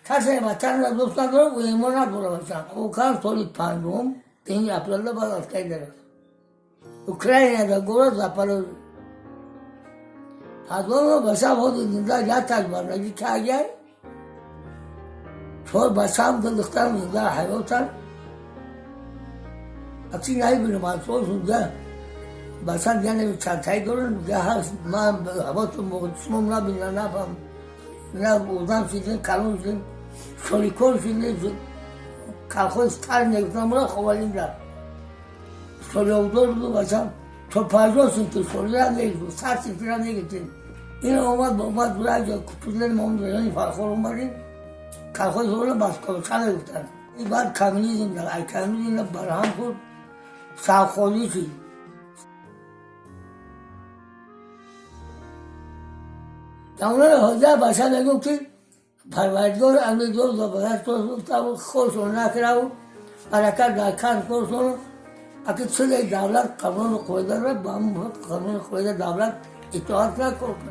Касе ватанро дӯст надорад, ӯ имон надорад. Бачам окан соли панҷум, 5 апрелда баъд аскари дараст. Украинада город Запорожье. Ҳазорро бачам ҳозир зинда, як бардагӣ кагай, чор бачам, ду духтарам зинда ҳаётан. Акси наибинам аз зинда бачам, яне чандтаи дорам дига ҳаст. Ман ҳавосу чишмом набинам, нафаҳмам, на одам шидем, калон шидем, шорикор шидем. Колхоз Сталин гуфтам, ховалинда шолиобдор буду. Бачам то 50 синти шолира мегирифт, 100 синтира мегирифтем. Ин омад раҷо купилен, мо райони Фархор омадем, колхоз ола Москва мегуфтанд. Баъд коммунизм, ай коммунизм барҳам хӯрд, совхозӣ шид. Замони ҳозир бача мегӯм, ки Парвардигор амидор хоршон накунаву баракат дар касб коршону аки чизе давлат қонуну қоида дорад, ба ҳамон қонуну қоида давлат итоат кунад, кор кунад.